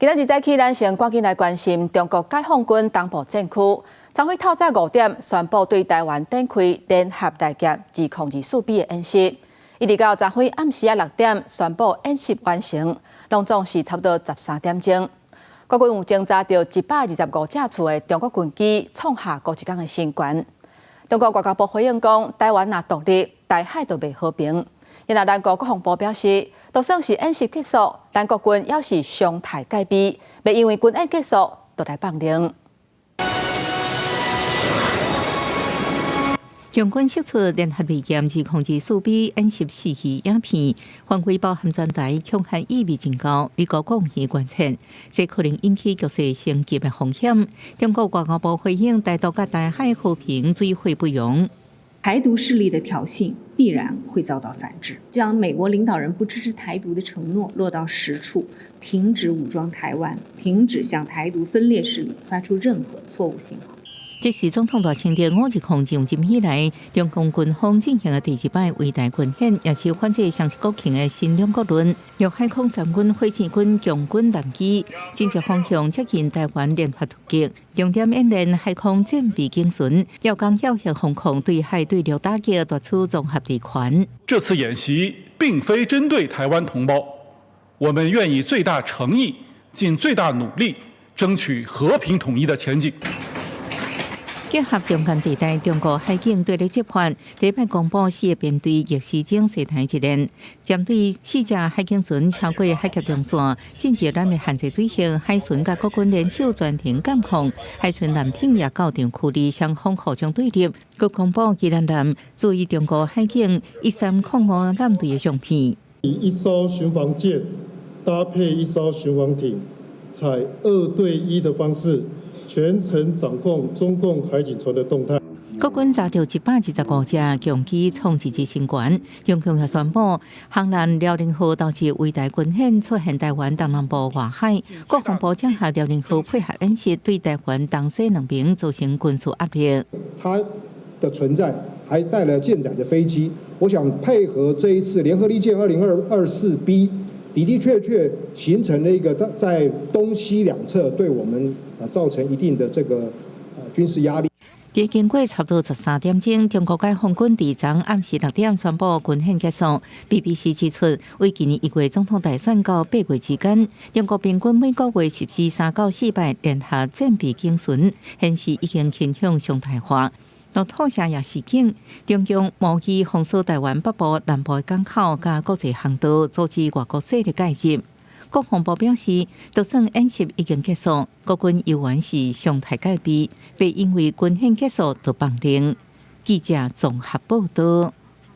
今仔日早起，咱先趕緊來關心中國解放軍東部戰區，昨昏透早5點宣布對台灣展開聯合利劍2024 B 的演習，一直到昨昏暗時仔6點宣布演習完成，攏總是差不多13點鐘。國軍有偵查到125架次的中國軍機，創下過一工的新高。中國外交部回應講，台灣若獨立，台海就袂和平。然後咱國國防部表示，就算是演習結束，咱國軍猶是常態戒備，袂因為軍演結束就來放任。共軍釋出聯合利劍2024 B 演習四期影片，範圍包含全台，恐嚇意味真高。美國國會關切，這可能引起局勢升級的風險。中國外交部回應：台獨佮台海和平水火不容。台獨勢力的挑釁必然會遭到反制，將美國領導人不支持台獨的承諾落到實處，停止武裝台灣，停止向台獨分裂勢力發出任何錯誤信號。這是總統賴清德5日上任以來，中共軍方進行的第二擺圍台軍演，也是反制雙十國慶的新兩國論。陸海空三軍、火箭軍、共軍艦機，進擊方向接近台灣聯合突擊，重點演練海空戰備警巡，要講要嚇防空對海對陸打擊，奪取綜合治權。這次演習並非針對台灣同胞，我們願以最大誠意、盡最大努力，爭取和平統一的前景。結合中間地帶，中國海警對咧執法，第一擺公布四個編隊逆時鐘洗台一練，針對四隻海警船超過海峽中線，進入咱的限制水域，海巡佮國軍聯手全程監控，海巡艦艇也到場驅離，雙方互相對立。閣公布宜蘭艦注意中國海警1305艦隊的相片。以一艘巡防艦搭配一艘巡防艇，採2對1的方式，全程掌控中共海警船的動態。國軍查著125隻共機創一日新高，中共也宣布，航艦遼寧號導致圍台軍演出現台灣東南部外海，國防部將和遼寧號配合演習，對台灣東西兩邊造成軍事壓力。它的存在還帶了艦載的飛機，我想配合這一次聯合利劍2024 B，的的確確形成了一個在東西兩側對我們造成一定的這個軍事壓力。在經過差不多13點鐘，中國解放軍佇昨暗時6點宣布軍演結束。BBC 指出，為今年1月總統大選到8月之間，中國平均每個月實施3到4擺聯合戰備警巡，顯示已經傾向常態化。路透社也示警，中共模擬封鎖台灣北部、南部港口佮國際航道，阻止外國勢力介入。國防部表示，就算演習已經結束，國軍猶原是常態戒備，袂因為軍演結束就放任。記者綜合報道。